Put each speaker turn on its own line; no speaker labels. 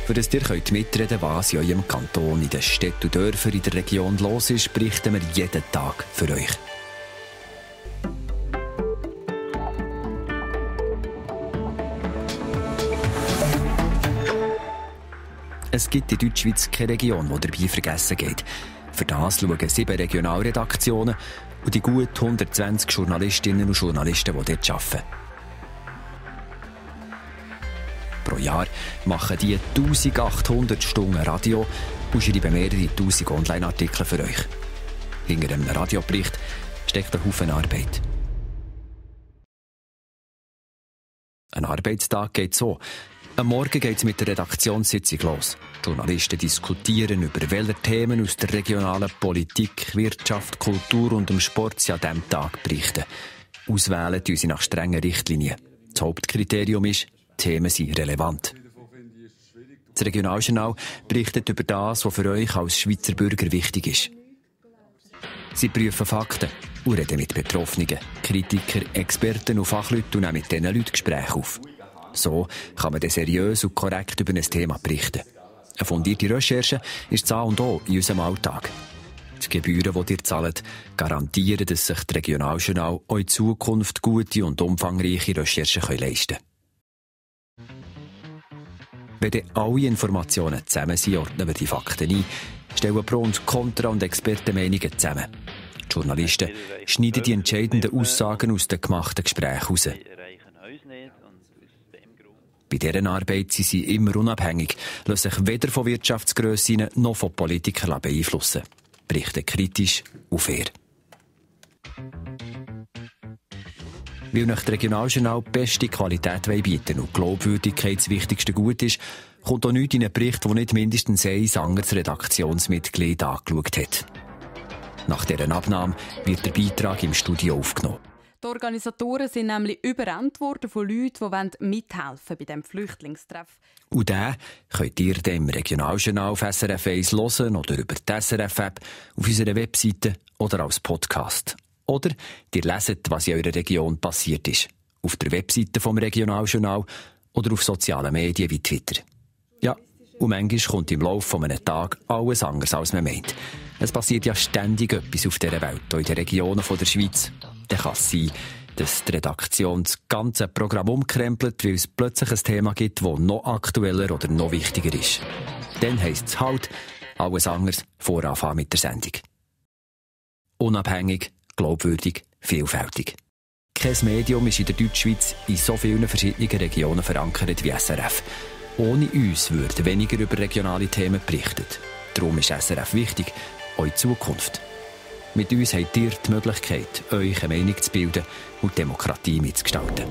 Für das ihr mitreden könnt, was in eurem Kanton, in den Städten und Dörfern in der Region los ist, berichten wir jeden Tag für euch. Es gibt in Deutschschweiz keine Region, die dabei vergessen geht. Für das schauen 7 Regionalredaktionen und die gut 120 Journalistinnen und Journalisten, die dort arbeiten. Pro Jahr machen die 1800 Stunden Radio und schreiben mehrere 1000 Online-Artikel für euch. Hinter einem Radiobericht steckt ein Haufen Arbeit. Ein Arbeitstag geht so. Am Morgen geht es mit der Redaktionssitzung los. Die Journalisten diskutieren, über welche Themen aus der regionalen Politik, Wirtschaft, Kultur und dem Sport sie an diesem Tag berichten. Auswählen tun sie nach strengen Richtlinien. Das Hauptkriterium ist, Themen sind relevant. Das Regionaljournal berichtet über das, was für euch als Schweizer Bürger wichtig ist. Sie prüfen Fakten und reden mit Betroffenen, Kritikern, Experten und Fachleuten und nehmen mit diesen Leuten Gespräche auf. So kann man dann seriös und korrekt über ein Thema berichten. Eine fundierte Recherche ist das A und O in unserem Alltag. Die Gebühren, die ihr zahlt, garantieren, dass sich das Regionaljournal auch in Zukunft gute und umfangreiche Recherchen leisten können. Wenn dann alle Informationen zusammen sind, ordnen wir die Fakten ein, stellen Pro und Contra und Expertenmeinungen zusammen. Die Journalisten schneiden die entscheidenden Aussagen aus den gemachten Gesprächen heraus. Bei dieser Arbeit sind sie immer unabhängig, lassen sich weder von Wirtschaftsgrössen noch von Politikern beeinflussen. Berichten kritisch und fair. Weil nach dem Regionaljournal beste Qualität bieten und Glaubwürdigkeit das wichtigste Gut ist, kommt auch nichts in einen Bericht, der nicht mindestens ein anderes Redaktionsmitglied angeschaut hat. Nach dieser Abnahme wird der Beitrag im Studio aufgenommen.
Die Organisatoren sind nämlich überrannt worden von Leuten, die mithelfen bei diesem Flüchtlingstreff.
Und den könnt ihr im Regionaljournal auf SRF 1 hören oder über die SRF-App auf unserer Webseite oder als Podcast. Oder ihr leset, was in eurer Region passiert ist. Auf der Webseite vom Regionaljournal oder auf sozialen Medien wie Twitter. Ja, und manchmal kommt im Laufe eines Tages alles anders, als man meint. Es passiert ja ständig etwas auf dieser Welt, auch in den Regionen der Schweiz. Dann kann es sein, dass die Redaktion das ganze Programm umkrempelt, weil es plötzlich ein Thema gibt, das noch aktueller oder noch wichtiger ist. Dann heisst es halt, alles anders voranfangen mit der Sendung. Unabhängig, glaubwürdig, vielfältig. Kein Medium ist in der Deutschschweiz in so vielen verschiedenen Regionen verankert wie SRF. Ohne uns würde weniger über regionale Themen berichtet. Darum ist SRF wichtig, auch in Zukunft. Mit uns habt ihr die Möglichkeit, euch eine Meinung zu bilden und die Demokratie mitzugestalten.